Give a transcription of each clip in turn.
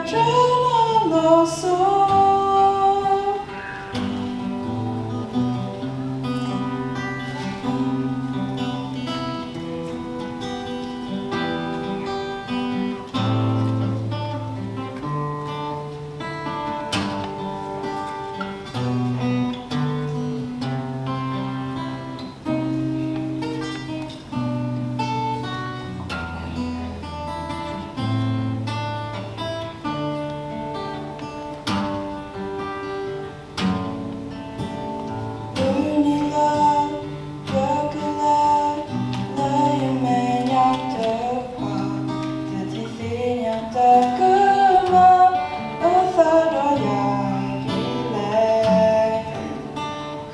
တြဲနီၢ်လီၤစိ မုၢ်နံၤလၢ ယကလဲၤ လၢယမဲာ်ညါတဖၣ် တထံၣ်သ့ၣ်ညါတၢ်ကမၣ် အသးဒီးယၤဒ်လဲၣ်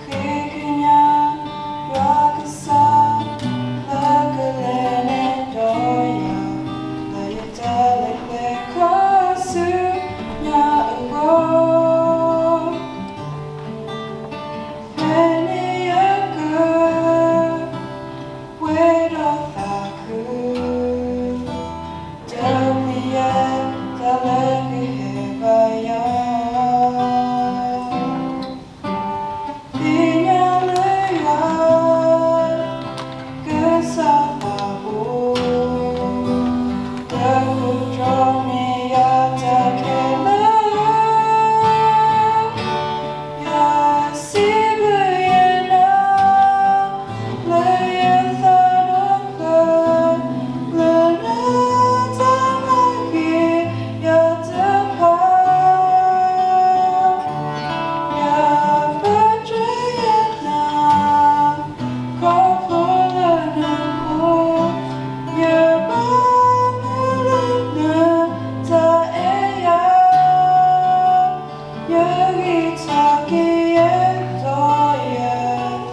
ဃ့ကညး ယွၤကစၢ် လၢကလဲၤန့ၣ်ဒီးယၤ လၢယတၢ်လဲၤကျဲခီဆူညါအဂီၢ် ဖဲန့ၣ်ယက ပှဲၤဒီးသးခု တပျံၤယဲ တၢ်လၢကဟဲဘၣ်ယၤ သ့ၣ်ညါလၢယွၤ ကစၢ်သးဘိ တၢ်ကိးတြီမ့ၢ်ယၤတၢ်ခဲလၢာ် ယစံးဘျုးယနၤ လၢယသးဒီဖျၢၣ် လၢနတၢ်မၤဂ့ၤယၤတဖၣ် ယပတြၢၤယနၤ ခီဖျိလၢနဃိ ယဘၣ်မုာ်လၢန တၢ်အဲၣ်ယၤ ယဂံၢ်ထီၣ်က့ၤယဲဒီးယ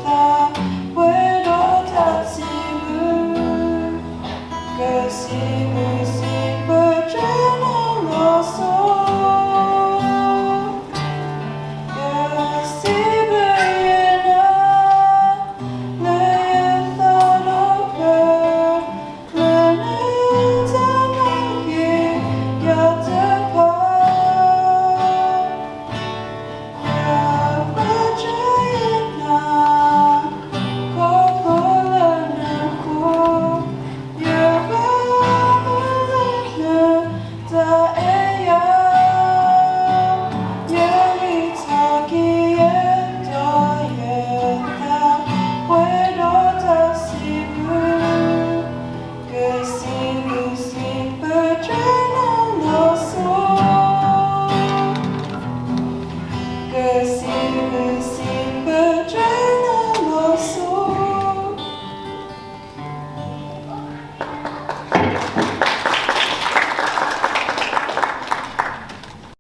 သး ပှဲၤဒီးတၢ်စံးဘျုး ကစံးဘျုးစံးပတြၢၤနီၢ်လီၤစိ ယစံးဘျုးယနၤ လၢယသးဒီဖျၢၣ် လၢနတၢ်မၤဂ့ၤ ယၤတဖၣ် ယပတြၢၤယနၤ ခီဖျိလၢနဃိ ယဘၣ်မုာ်လၢန တၢ်အဲၣ်ယၤ ယဂံၢ်ထီၣ်က့ၤယဲဒီးယသး ပှဲၤဒီးတၢ်စံးဘျုး ကစံးဘျုးစံးပတြၢၤနီၢ်လီၤစိ ကစံးဘျုးစံး